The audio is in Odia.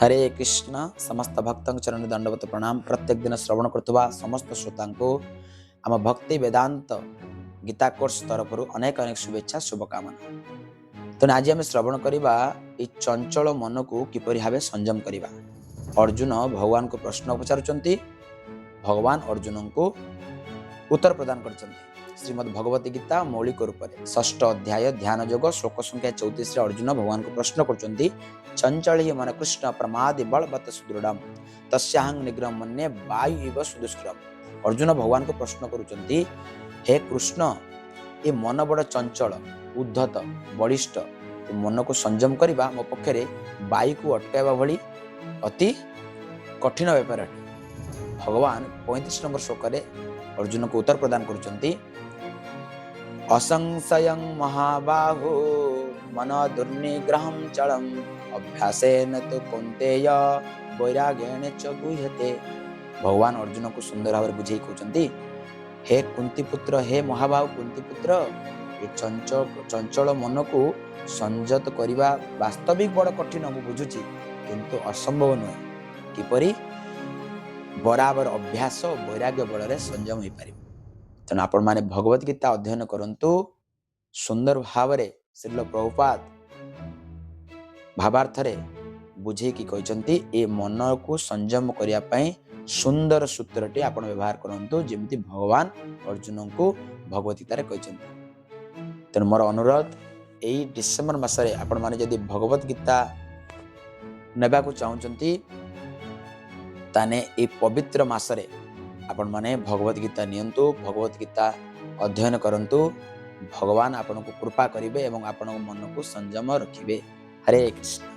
ହରେ କୃଷ୍ଣ। ସମସ୍ତ ଭକ୍ତଙ୍କ ଚରଣ ଦଣ୍ଡବତ ପ୍ରଣାମ। ପ୍ରତ୍ୟେକ ଦିନ ଶ୍ରବଣ କରୁଥିବା ସମସ୍ତ ଶ୍ରୋତାଙ୍କୁ ଆମ ଭକ୍ତି ବେଦାନ୍ତ ଗୀତା କୋର୍ସ ତରଫରୁ ଅନେକ ଅନେକ ଶୁଭେଚ୍ଛା, ଶୁଭକାମନା। ତେଣୁ ଆଜି ଆମେ ଶ୍ରବଣ କରିବା, ଏଇ ଚଞ୍ଚଳ ମନକୁ କିପରି ଭାବେ ସଂଯମ କରିବା। ଅର୍ଜୁନ ଭଗବାନଙ୍କୁ ପ୍ରଶ୍ନ ପଚାରୁଛନ୍ତି, ଭଗବାନ ଅର୍ଜୁନଙ୍କୁ ଉତ୍ତର ପ୍ରଦାନ କରିଛନ୍ତି। ଶ୍ରୀମଦ୍ ଭଗବତୀ ଗୀତା ମୌଳିକ ରୂପରେ ଷଷ୍ଠ ଅଧ୍ୟାୟ, ଧ୍ୟାନ ଯୋଗ, ଶ୍ଲୋକ ସଂଖ୍ୟା 34ରେ ଅର୍ଜୁନ ଭଗବାନଙ୍କୁ ପ୍ରଶ୍ନ କରୁଛନ୍ତି, ଚଞ୍ଚଳ ହି ମନ କୃଷ୍ଣ ପ୍ରମାଦି ବଳବତ ସୁଦୃଢ଼ମ, ତସ୍ୟାହଂ ନିଗ୍ରହ ମନ୍ୟେ ବାୟୁ ଇବ ସୁଦୁଷ୍କରମ। ଅର୍ଜୁନ ଭଗବାନଙ୍କୁ ପ୍ରଶ୍ନ କରୁଛନ୍ତି, ହେ କୃଷ୍ଣ, ଏ ମନ ବଡ଼ ଚଞ୍ଚଳ, ଉଦ୍ଧତ, ବଳିଷ୍ଠ। ଏ ମନକୁ ସଂଯମ କରିବା ମୋ ପକ୍ଷରେ ବାୟୁକୁ ଅଟକାଇବା ଭଳି ଅତି କଠିନ ବ୍ୟାପାର ଅଟେ। ଭଗବାନ 35 ନମ୍ବର ଶ୍ଲୋକରେ ଅର୍ଜୁନକୁ ଉତ୍ତର ପ୍ରଦାନ କରୁଛନ୍ତି, ଅସଂଶୟଂ ମହାବାହୁ ମନ ଦୁର୍ନିଗ୍ରହಂ ଚଳಂ, ଅଭ୍ୟାସେନ ତୁ କୌନ୍ତେୟ ବୈରାଗ୍ୟେଣ ଚ ଗୁହ୍ୟତେ। ଭଗବାନ ଅର୍ଜୁନକୁ ସୁନ୍ଦର ଭାବରେ ବୁଝେଇ କହୁଛନ୍ତି, ହେ କୁନ୍ତି ପୁତ୍ର, ହେ ମହାବାହୁ କୁନ୍ତି ପୁତ୍ର, ଏ ଚଞ୍ଚଳ ମନକୁ ସଂଯତ କରିବା ବାସ୍ତବିକ ବଡ଼ କଠିନ, ମୁଁ ବୁଝୁଛି, କିନ୍ତୁ ଅସମ୍ଭବ ନୁହେଁ। କିପରି? ବରାବର ଅଭ୍ୟାସ ଓ ବୈରାଗ୍ୟ ବଳରେ ସଂଯମ ହେଇପାରିବ। ତେଣୁ ଆପଣମାନେ ଭଗବତ ଗୀତା ଅଧ୍ୟୟନ କରନ୍ତୁ। ସୁନ୍ଦର ଭାବରେ ଶ୍ରୀଲ ପ୍ରଭୁପାଦ ଭାବାର୍ଥରେ ବୁଝେଇକି କହିଛନ୍ତି, ଏ ମନକୁ ସଂଯମ କରିବା ପାଇଁ ସୁନ୍ଦର ସୂତ୍ରଟି ଆପଣ ବ୍ୟବହାର କରନ୍ତୁ, ଯେମିତି ଭଗବାନ ଅର୍ଜୁନଙ୍କୁ ଭଗବତ ଗୀତାରେ କହିଛନ୍ତି। ତେଣୁ ମୋର ଅନୁରୋଧ, ଏଇ ଡିସେମ୍ବର ମାସରେ ଆପଣମାନେ ଯଦି ଭଗବତ ଗୀତା ନେବାକୁ ଚାହୁଁଛନ୍ତି, ତାହେଲେ ଏଇ ପବିତ୍ର ମାସରେ ଆପଣମାନେ ଭଗବତ ଗୀତା ନିଅନ୍ତୁ, ଭଗବତ ଗୀତା ଅଧ୍ୟୟନ କରନ୍ତୁ। ଭଗବାନ ଆପଣଙ୍କୁ କୃପା କରିବେ ଏବଂ ଆପଣଙ୍କ ମନକୁ ସଂଯମ ରଖିବେ। ହରେ କୃଷ୍ଣ।